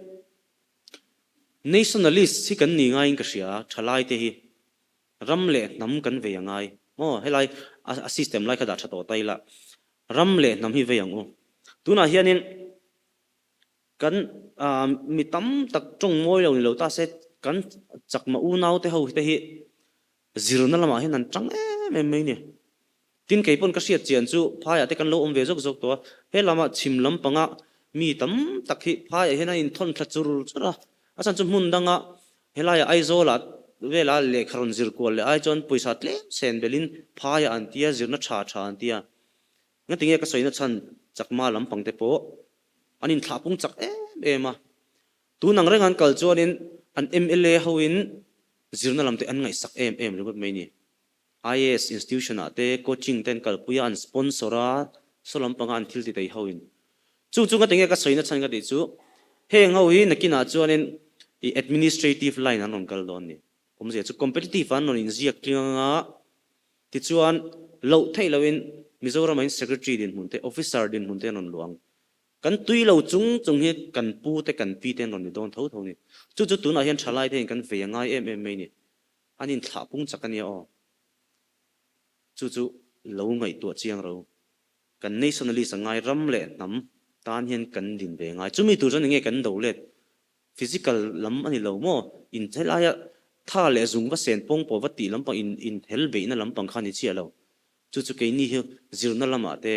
Nationalist hi kan ni ngaiin ka hria, thalaite hi ram leh hnam kan vei a ngai. Maw helai a system lai kha dah tha tawh ta ila, ram leh hnam hi vei ang u. Tunah hianin kan mi tam tak tawng mawi lo ni lo ta se kan chakma unaute ho te hi Zirna lamah hian an tang em em mai ni. Tin, kei pawn ka hriat chian chu phaiah te kan lo awm ve zawk zawk tawh a, he lama chhim lampanga mi tam tak hi phaiah hian an inthawn thla chur chur a, a chhan chu hmun danga helaiah Aizawlah vela lehkha rawn zir kual leh ai chuan pawisa tlem sen belhin phaiah an tia, zirna tha tha an tia. Ngatinge ka sawina chhan chakma lampang te pawh an inthlahpung chak em em a, Tun ang reng an kal chuanin an mla hoin zirna lam te an ngaihsak em em ringawt mai ni. IAS institution ah te coaching te an kalpui a, an sponsor a, saw lampanga an thil ti thei hoin. Chung chu ngatinge ka sawina chhan ka tih chu heng ho hi nakinah chuanin i administrative line an rawn kal dawn ni. Awmzia chu competitive ah an rawn inziak tling anga tichuan loh theih lohin Mizoramah in secretary dinhmun te officer dinhmun te an rawn luh ang. Kan tui lo chung chung hi kan pu te kan pi te an rawn ni dawn tho tho ni. Chu chu tunah hian thalai te hian kan vei a ngai em em mai ni. An inthlah pung chak a nia aw. Chu chu lo ngaihtuah chiang ro. Kan nationalist a ngai ram leh hnam tan hian kan din ve ngai. Chumi tur chuan enge kan do let physical lam a ni lo maw? In helaia tha leh zung va sen pawng pawh va tih lampang in inhel beihna lampang kha ni chiah lo. Chu chu keini hi zirna lamah te,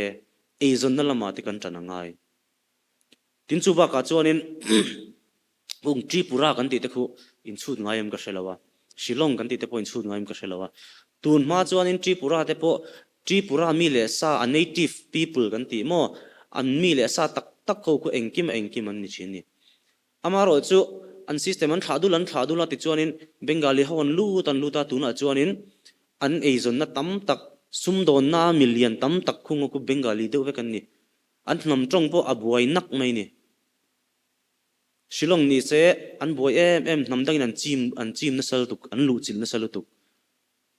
eizawnna lamah te kan ṭan a ngai. Tin chu bakah chuanin hung Tripura kan tih te khu inchhut ngai em ka hre lo a, Shillong kan tih te pawh inchhut ngai em ka hre lo a. Tun hma chuanin Tripura te pawh Tripura mi leh sa, a native people kan tih maw, an mi leh sa tak tak ho khu engkim a engkim an ni ṭhin a ni. Amaherawh chu an system an thlah dul an thlah dul a tichuanin Bengali ho an lut an lut a tunah chuanin an eizawnna tam tak sumdawnna milian tam tak khung a khu Bengali deuh vek an ni. An hnam tawng pawh a buai nak mai ni. Shillong ni se an buai em em hnam dangin an chim an chim nasa lutuk an luhchilh nasa lutuk.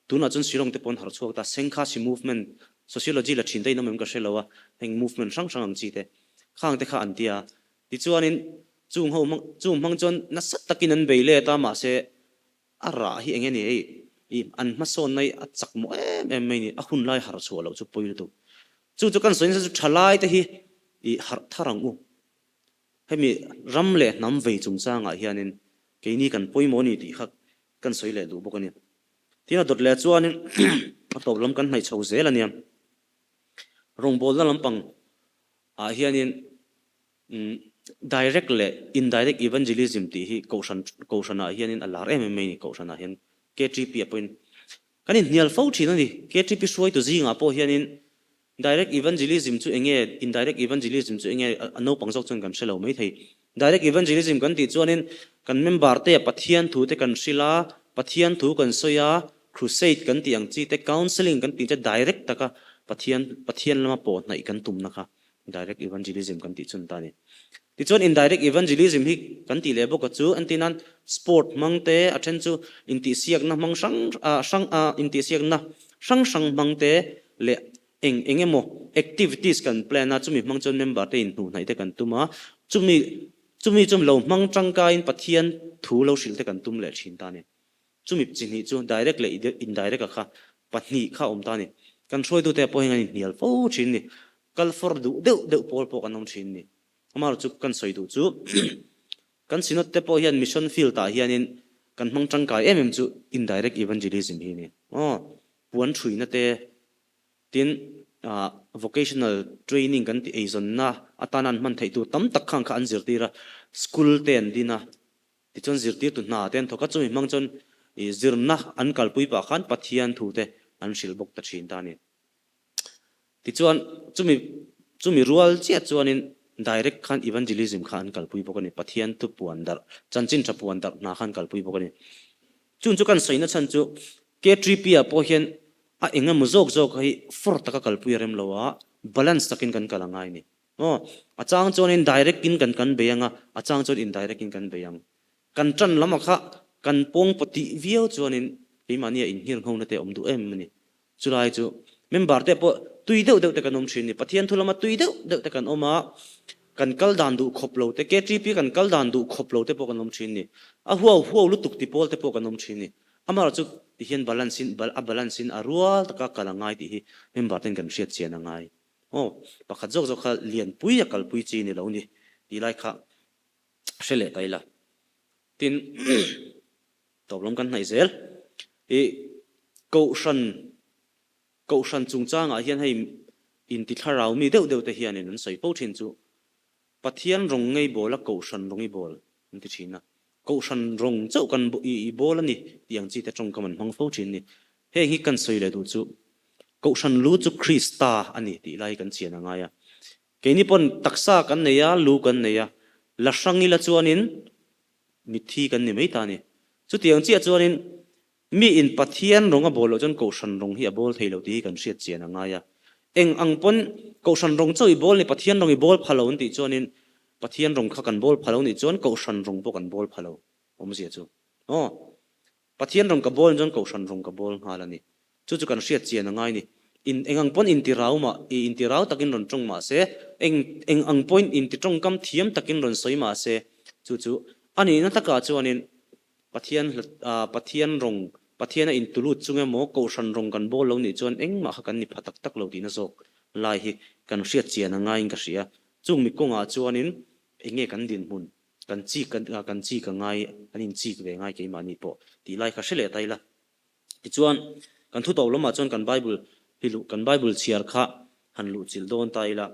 Tunah chuan Shillong te pawh an harh chhuak ta, Sengkhasi movement, sociology la thin te in awm em ka hre lo a, heng movement hrang hrang ang chi te, khang te kha an ti a. Tichuanin chung ho hmang, chung hmang chuan nasa takin an bei let a, mahse a rah hi eng nge ni hei, ih an hmasawnna hi a chak mawh em em mai ni, a hun lai harh chhuah loh chu pawi lutuk. Chu chu kan sawi nasa chu thalai te hi ih harh thar ang u. Hemi ram leh hnam vei chungchangah hianin keini kan pawimawh a ni tih kha kan sawi leh duh bawk a ni. Tin a dawt leh chuanin a tawp lam kan hnaih chho zel a nia. Rawngbawlna lampang ah hianin direct leh indirect evangelism tih hi kohhran kohhranah hianin a lar em em mai a ni kohhranah hian KTP ah pawhin kan inhnial fo thin a ni. KTP hruaitu zingah pawh hianin Direct evangelism chu enge? Indirect evangelism chu enge? A naupang zawk chuan kan hre lo mai thei. Direct evangelism kan tih chuanin kan member te Pathian thu te kan hrilh a, Pathian thu kan sawi a, crusade kan tih ang chi te, counselling kan tih te direct taka Pathian Pathian lama pawh hnaih kan tumna kha direct evangelism kan tih chun ta a ni. Tichuan indirect evangelism hi kan tih leh bawk a chu entirnan sport hmang te, a then chu intihsiakna hmang hrang hrang intihsiakna hrang hrang hmang te leh eng eng emaw activities kan plan a, chumi hmang chuan member te inhnuhnaih te kan tum a, chumi chumi chu lo hmang tangkaiin Pathian thu lo hrilh te kan tum leh thin ta a ni. Chumi chi hnih chu direct leh indirect a kha pahnih kha a awm ta a ni. Kan hruaitute pawh hian an inhnial fo thin a ni. Kal fawr duh deuh deuh pawl pawh kan awm thin a ni. Amaherawhchu chu kan sawi duh chu kan Synod te pawh hian mission field ah hianin kan hmang tangkai em em chu indirect evangelism hi a ni. Aw, puan thuina te, tin vocational training kan tih eizawnna atana an hman theih tur tam tak khang kha an zirtir a, school te an din a, Tichuan zirtirtu hna te an thawk a, chumi hmang chuan zirna an kalpui pah khan Pathian thu te an hrilh bawk ta thin ta a ni. Tichuan chumi chumi rual chiah chuanin direct khan evangelism kha an kalpui bawk a ni, Pathian thu puan darh, chanchin tha puan darh hna kha an kalpui bawk a ni. Chung chu kan sawina chhan chu K3P ah pawh hian a eng emaw zawk zawk hi for taka kalpui a rem lo a, balance takin kan kal a ngai a ni. Aw, a chang chuanin direct in kan kan bei ang a, a chang chuan indirect in kan bei ang. Kan ṭan lam a kha kan pawng paw tih viau chuanin keimahnia inhir nghona te a awm duh em a ni. Chulai chu member te pawh tui deuh deuh te kan awm ṭhin a ni. Pathian thu lama tui deuh deuh te kan awm a. Kan kal dan duh khawp lo te, KTP kan kal dan duh khawp lo te pawh kan awm thin ni. A huau huau lutuk ti pawl te pawh kan awm thin ni. Amaherawh chu ti hian balance in, a balance in a rual taka kal a ngai tih hi member ten kan hriat chian a ngai. Aw, pakhat zawk zawk kha lianpui a kalpui chi ni lo ni tih lai kha hre leh ta ila. Tin, tawp lam kan hnaih zel. I Kohhran Kohhran chungchangah hian hei inti thlarau mi deuh deuh te hianin an sawi fo thin chu Pathian rawng ngei bawl a Kohhran rawng i bawl an ti thin a. Kohhran rawng chauh kan i bawl a ni tih ang chi te tawngkam an hmang fo thin ni. Heng hi kan sawi leh duh chu Kohhran lu chu Krista a ni tih lai kan chian a ngai a. Keini pawn taksa kan nei a, lu kan nei a, la hrang ila chuanin mitthi kan ni mai ta a ni. Chutiang chiah chuanin Mi in Pathian rawng a bawl loh chuan Kohhran rawng hi a bawl thei lo tih hi kan hriat chian a ngai a. Eng ang pawn Kohhran rawng chauh i bawl ni Pathian rawng i bawl pha lo an tih chuanin Pathian rawng kha kan bawl pha lo nih chuan Kohhran rawng pawh kan bawl pha lo awmzia chu. Aw. Pathian rawng ka bawl chuan Kohhran rawng ka bawl nghal a ni. Chu chu kan hriat chian a ngai ni. In eng ang pawn inti rau mah i inti rau takin rawn tawng mah se, eng eng ang pawhin inti tawngkam thiam takin rawn sawi mah se, chu chu a nihna takah chuanin Pathian Pathian rawng, Pathian a intulut chung emaw Kohhran rawng kan bawl lo nih chuan engmah kha kan ni pha tak tak lo tihna zawk lai hi kan hriat chian a ngaiin ka hria. Chung mi kawngah chuanin eng nge kan dinhmun, kan chik kan chik a ngai, kan inchik ve ngai keimahni pawh tih lai kha hre leh ta ila. Tichuan, kan thu tawp lamah chuan kan Bible hi luh, kan Bible chhiar kha han luhchilh dawn ta ila.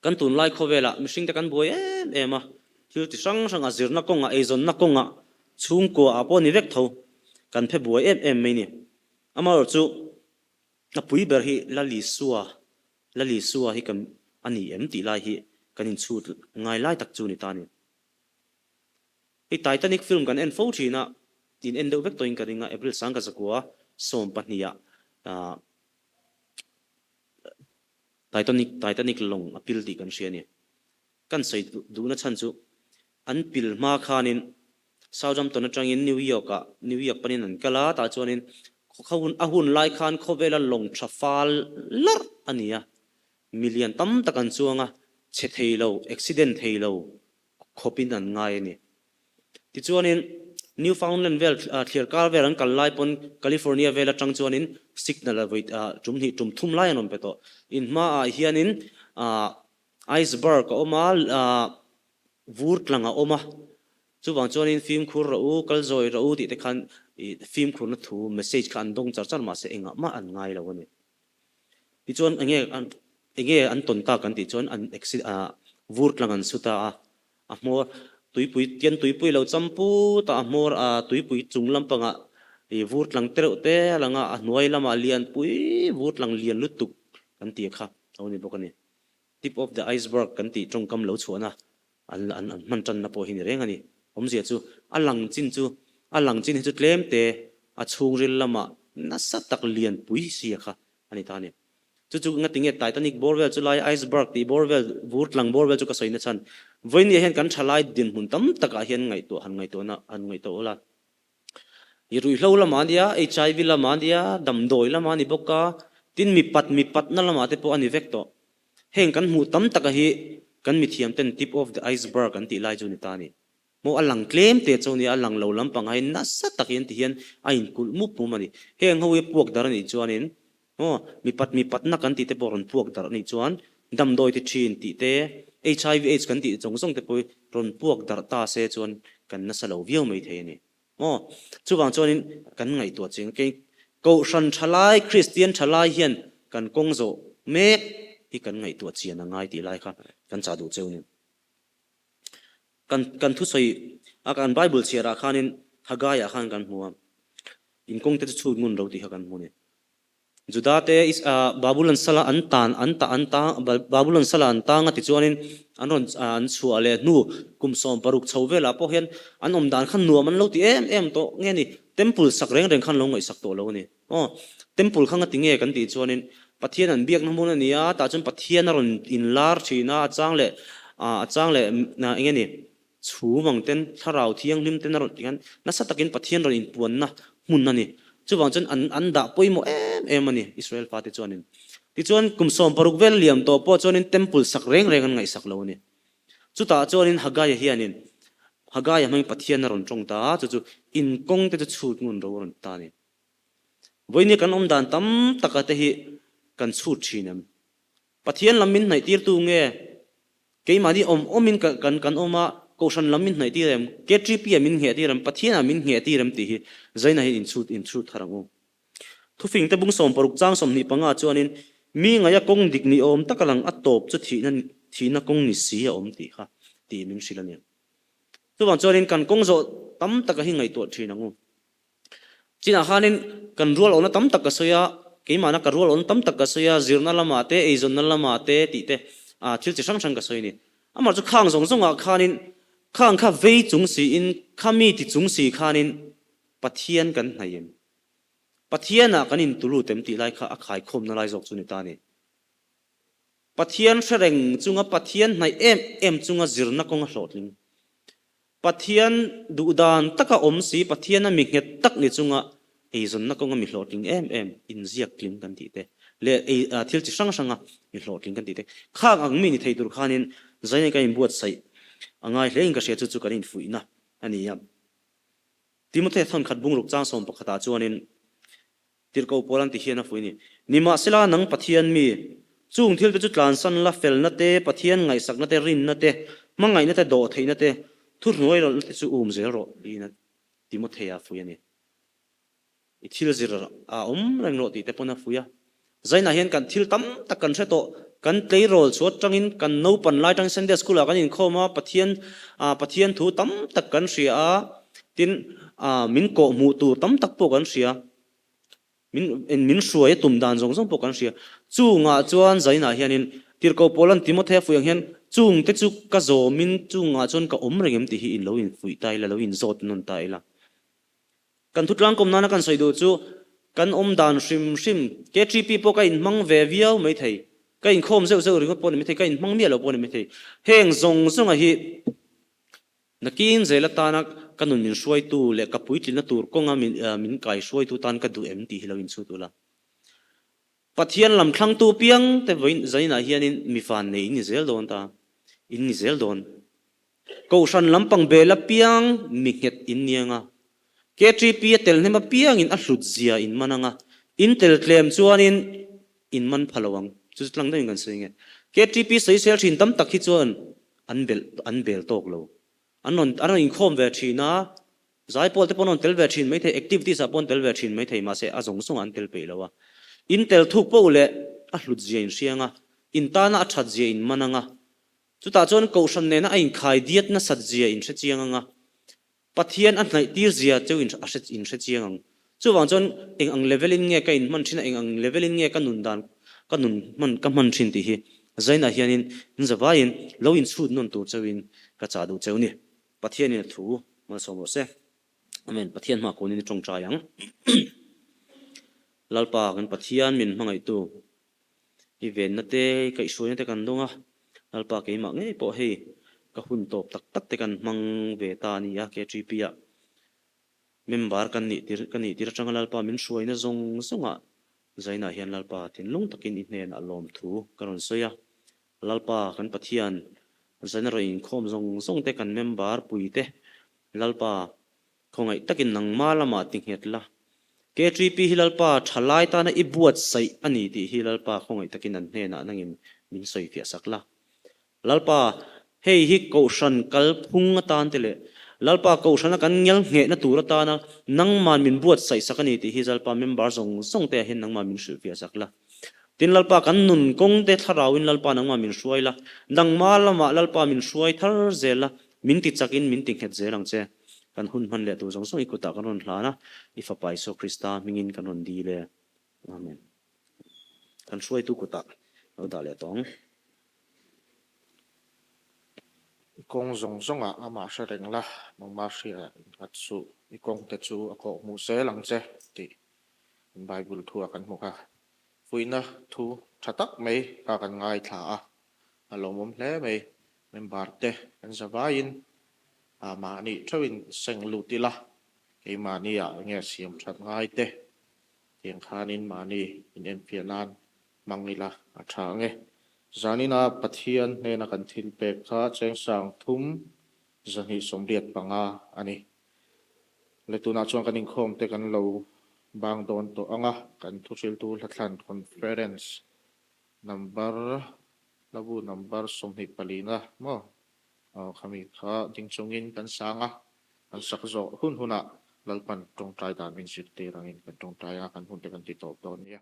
Kan tunlai khawvelah mihringte kan buai em em a, thil ti hrang hranga zirna kawngah, eizawnna kawngah, chhungkuaah pawh ni vek tho kan phe buai em em mai ni. Amaherawhchu chu a pui ber hi Lalisua, Lalisua hi kan a ni em tih lai hi kan inchhut ngai lai tak chu ni ta a ni. Hei Titanic film kan en fo thin a, in en deuh vek tawhin ka ring a, April sangkazakua sawmpahnih ah Titanic Titanic lawng a pil tih kan hria a ni. Kan sawi duhna chhan chu an pil hma khanin Southampton atangin New York ah New York panin an kal a, tah chuanin kha hun a hun lai khan khawvela lawng tha fal larh a ni a, million tam tak an chuang a, chhe thei lo, accident thei lo khawpin an ngai a ni. Tichuanin, Newfoundland vel thliar kar vel an kal lai pawn California vel atang chuanin signal a vawi tum hnih tum thum lai an rawn pe tawh. In hmaah hianin iceberg a awm a, vur tlang a awm a, chuvang chuanin fimkhur rawh u, kal zawi rawh u tih te khan fimkhurna thu message kha an dawng char char mahse engah mah an ngai lo a ni. Tichuan enge enge an tawn tak an tih chuan an vur tlang an su ta a, A hmawr tuipui tian tuipui lo cham put a, a hmawr a tuipui chung lampangah ih vur tlang te reuh te a lang a, a hnuai lamah lianpui vur tlang lian lutuk kan tih kha a lo ni bawk a ni. Tip of the iceberg kan tih tawngkam lo chhuahna an an an hman tanna pawh hi ni reng a ni. Awmzia chu a lang chin chu a lang chin hi chu tlem te a chhungril lamah nasa tak lianpui sia kha a ni ta a ni. Chu chu nga tinge Titanic bawr vel chu lai iceberg tih bawr vel vur tlang bawr vel chu ka sawi na chhan. Vawinia hian kan thalai dinhmun tam takah hian ngaihtuah han ngaihtuahna han ngaihtuah ula. I ruihhlo lamah a nia, HIV lamah a nia, damdawi lamah a ni bawk a, tin mipat mipatna lamah te pawh a ni vek tawh. Heng kan hmuh tam taka hi kan mithiam ten tip of the iceberg an tih lai chu ni ta a ni. Maw a lang tlem te chu nia, a lang lo lampang aiin nasa takin ti hian a inkulh mup mum a ni. Heng ho hi puak darh a nih chuanin maw mipat mipatna kan tih te pawh rawn puak darh a nih chuan damdawi ti thin tih te, HIV aids kan tih zawng zawng te pawh hi rawn puak darh ta se chuan kan nasa lo viau mai thei a ni. Maw chuvang chuanin kan ngaihtuah ching kei Kohhran thalai, Kristian thalai hian kan kawng zawh mek hi kan ngaihtuah chian a ngai tih lai kha kan chah duh cheu a ni. Kan kan thusawi a kan Bible chhiar ah khanin Haggai ah khan kan hmu a, in kawng te chu chhut ngun ro tih kha kan hmu a ni. Juda te is ah Babulon sala an tan an ta an ta Babulon sala an tang a tichuanin an rawn an chhuah leh hnu kum 16 chho velah pawh hian an awm dan khan nuam an lo ti em em tawh nge ni Temple sak reng reng khan lo ngaihsak tawh lo a ni. Aw, Temple kha ngati nge kan tih chuanin Pathian an biakna hmun a ni a, tah chuan Pathian a rawn inlar thin a, a chang leh a chang leh eng nge ni chhum ang ten thlarau thianghlim ten a rawn tih khan nasa takin Pathian rawn inpuanna hmun a ni. Chuvang chuan an an dah pawimawh em em a ni Israel fate chuanin. Tichuan, kum 16 vel liam tawh pawh chuanin temple sak reng reng an ngaihsak lo a ni. Chutah chuanin Hagaia hianin Hagaia hmangin Pathian a rawn tawng ta a, chu chu in kawng te chu chhut ngun ro a rawn ti ta a ni. Vawinia kan awm dan tam taka te hi kan chhut thin em? Pathian lam min hnaihtirtu nge keimahni awm awmin kan kan awm a, Kohhran lam min hnaihtir em? KTP-ah min nghehtir em? Pathianah min nghehtir em tih hi zainah hian inchhut inchhut thar ang u. Thufing te bung 60 chang 25 chuanin mi ngaia kawng dik ni awm taka lang a tawp chu thihna thihna kawng ni si a awm tih kha tih min hrilh a ni. Chuvang chuanin kan kawng zawh tam taka hi ngaihtuah thin ang u. Chinah khanin kan rual awmna tam tak ka sawi a, keimahna ka rual awmna tam tak ka sawi a, zirna lamah te, eizawnna lamah te tih te thil chi hrang hrang ka sawi a ni. Amah chu khang zawng zawngah khanin khang kha vei chung siin, kha mi ti chung si khanin Pathian kan hnaih em? Pathianah kan intulut em tih lai kha a khaikhawmna lai zawk chu ni ta a ni. Pathian hre reng chunga Pathian hnaih em em chunga zirna kawng a hlawhtling. Pathian duhdan taka awm si, Pathiana mi nghet tak ni chunga eizawnna kawnga mi hlawhtling em em, inziak tling kan tih te leh ei thil chi hrang hranga mi hlawhtling kan tih te khang ang mi ni thei tur khanin zaina kan inbuatsaih a ngai hle in ka hria chu chu kan infuihna a ni a. Timothea thawnkhat bungruk chang 11 ah chuanin Tirhkoh pawl an ti hian a fuih a ni. Nimahsela, nang Pathian mi, chung thilte chu tlansan la, felna te, Pathian ngaihsakna te, rinna te, hmangaihna te, dawhtheihna te, thuhnuai rawlhna te chu um zel rawh, tiin Timothea a fuih a ni. I thil zir a awm reng rawh tih te pawn a fuih a. Zainah hian kan thil tam tak kan hre tawh. Kan tleirawl chu atangin kan naupan lai atangin Sunday School ah kan inkhawm a, Pathian Pathian thu tam tak kan hria a, tin min kawh hmuh tur tam tak pawh kan hria. Min min hruai a tum dan zawng zawng pawh kan hria. Chungah chuan Zainah hianin Tirhkoh Paula'n Timothea fuih ang hian chungte chu ka zawmin chungah chuan ka awm reng em tih hi in lo infuih ta ila, lo inzawt nawn ta ila. Kan thutlangkawm nana kan sawi duh chu kan awm dan hrim hrim, KTP pawh ka inhmang ve viau mai thei, ka inkhawm zeuh zeuh ringawt pawh a ni mai thei, ka inhmang miah lo pawh a ni mai thei. Heng zawng zawnga hi nakin zel atana ka nun min hruaitu leh ka puitlinna tur kawnga min kaihruaitu tan ka duh em tih hi lo inchhut ula. Pathian lam thlangtu piang te vawiin zaninah hianin mi van nei in ni zel dawn ta, in ni zel dawn. Kohhran lampang bel apiang mi nghet in ni anga, KTP a tel hnem apiangin a hlut zia in man anga, in tel tlem chuanin in man pha lo ang. Chu chu tlang deuhin kan sawi nge. KTP sawisel thin tam tak hi chuan an bel an bel tawk lo. An rawn an rawn inkhawm ve thin a, Zaipawl te pawh an rawn tel ve thin maithei, activities ah pawh an tel ve thin maithei, mahse a zawng zawngah an tel peih lo a. In tel thuk poh leh a hlut zia in hriang a, in tana a that zia in man ang a, chutah chuan Kohhran nena a inkhai diat nasat zia in hre chiang ang a, Pathian a hnaih tir zia cheu in a hre in hre chiang ang. Chuvang chuan eng ang level in nge ka in hman thin a, eng ang level in nge ka nun dan ka nun hman ka hman thin tih hi Zainah hianin in zavaiin lo inchhut nawn tur cheuin ka chah duh cheu ni. Pathianin a thu malsawm rawh se. Amen. Pathian hma kunin i tawngtai ang. Lalpa kan Pathian min hmangaihtu i venna te, i kaihhruaina te kan dawng a. Lalpa keimah ngei pawh hei ka hun tawp tak tak te kan hmang ve ta a ni a KTP ah. Member kan nih tir ka nih tir atanga Lalpa min hruaina zawng zawngah Zainah hian Lalpa thinlung takin i hnenah lawmthu ka rawn sawi a. Lalpa kan Pathian zan rawn inkhawm zawng zawng te kan member pui te Lalpa khawngaih takin nangma lamah ti nghet la. KTP hi Lalpa tha lai tana i buatsaih a ni tih hi Lalpa khawngaih takin an hnenah nangin min sawifiah sak la. Lalpa hei hi Kohhran kalphung atan te leh Lalpa Kohhrana kan ngel nghehna tur atana nangman min buatsaih sak a ni tih hi Lalpa member zawng zawng te ah hian nangman min hrilhfiah sak la. Tin, Lalpa kan nun kawng te thlarauin Lalpa nangmah min hruai la, nangmah lamah Lalpa min hruai thar zel la, min ti chakin min ti nghet zel ang che. Kan hun hman leh tur zawng zawng i kutah kan rawn hlan a, i Fapa Isua Krista hmingin kan rawn dil e. Amen. Kan hruaitu kutah lo dah leh tawh ang. I kawng zawng zawngah amah hre reng la, nangmah hria innghat suh, i kawngte chu a kawhhmuh zel ang che tih Bible thu ah kan hmu kha. Fuihna thu tha tak mai kha kan ngaithla a, a lawmawm hle mai. Member te kan za vaiin mahni theuhin seng lut ila, keimahni ah enge siam that ngai te tiang khanin mahni in enfiah nan. hmang ila a tha ang e. Zanina Pathian hnena kan thil pek kha chengsang thum 285 a ni. Le tunah chuan kan inkhawm te kan lo bang dawn tawh ang a, kan thuhriltu hlathlan conference number hlabu number 24 na maw aw khami kha ding chungin kan sang a, kan sak zawh hun hunah Lalpan tawngtai dan min zirtir angin kan tawngtai a, kan hun te kan ti tawp dawn nia.